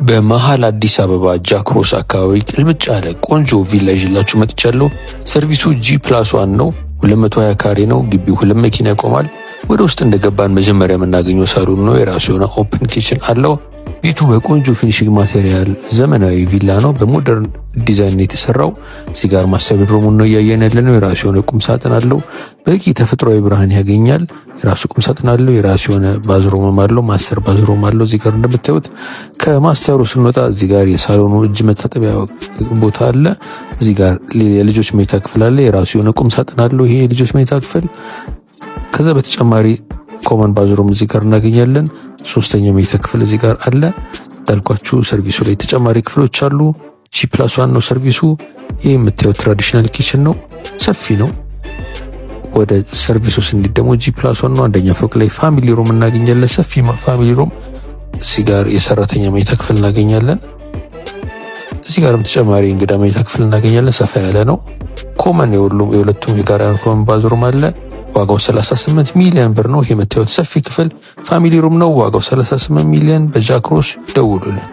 በመሀል አዲስ አበባ ጃክሮስ አካባቢ ቅልብጭ ያለ ቆንጆ ቪላ ይዤላችሁ መጥቻለሁ። Service ኡ G+1 ነው። 220 ካሬ ነው። ግቢው ሁለት መኪና ይቆማል። ወደ ውስጥ እንደገባን መጀመሪያ የምናገኘው ሳሎን ነው። የራሱ የሆነ open kitchen አለው። ቤቱ በቆንጆ finishing material ዘመናዊ ቪላ ነው። በ modern design የተሰራው። እዚህ ጋር master bedroom ኡን ነው እያየን ያለ ነው። የራሱ የሆነ ቁም ሳጥን አለው። በቂ ተፈጥሯዊ ብርሃን ያገኛል። የራሱ ቁም ሳጥን አለው። የራሱ የሆነ bathroom ም አለው። Master bathroom አለው። እዚህ ጋር እንደምታዩት ከ master ኡ ስንወጣ እዚህ ጋር የሳሎኑ እጅ መታጠቢያ ቦታ አለ። እዚህ ጋር የልጆች መኝታ ክፍል አለ። የራሱ የሆነ ቁም ሳጥን አለው። ይሄ የልጆች መኝታ ክፍል። ከዛ በተጨማሪ common bathroom እዚህ ጋር እናገኛለን። ሶስተኛው መኝታ ክፍል እዚህ ጋር አለ። እንዳልኳችሁ service ኡ ላይ ተጨማሪ ክፍሎች አሉ። G+1 ነው service ኡ። ይህ የምታየው traditional kitchen ነው፣ ሰፊ ነው። ወደ service ኡ ስንሄድ ደግሞ G+1 ነው። አንደኛ ፎቅ ላይ family room እናገኛለን። ሰፊ family room። እዚህ ጋር የሰራተኛ መኝታ ክፍል እናገኛለን። እዚህ ጋርም ተጨማሪ እንግዳ መኝታ ክፍል እናገኛለን። ሰፋ ያለ ነው። Common የሁሉም የሁለቱም የጋራ common bathroom አለ። ዋጋው 38 ሚሊዮን ብር ነው። ይሄ የምታዩት ሰፊ ክፍል family room ነው። ዋጋው 38 ሚሊዮን። በጃክሮስ ደውሉልን።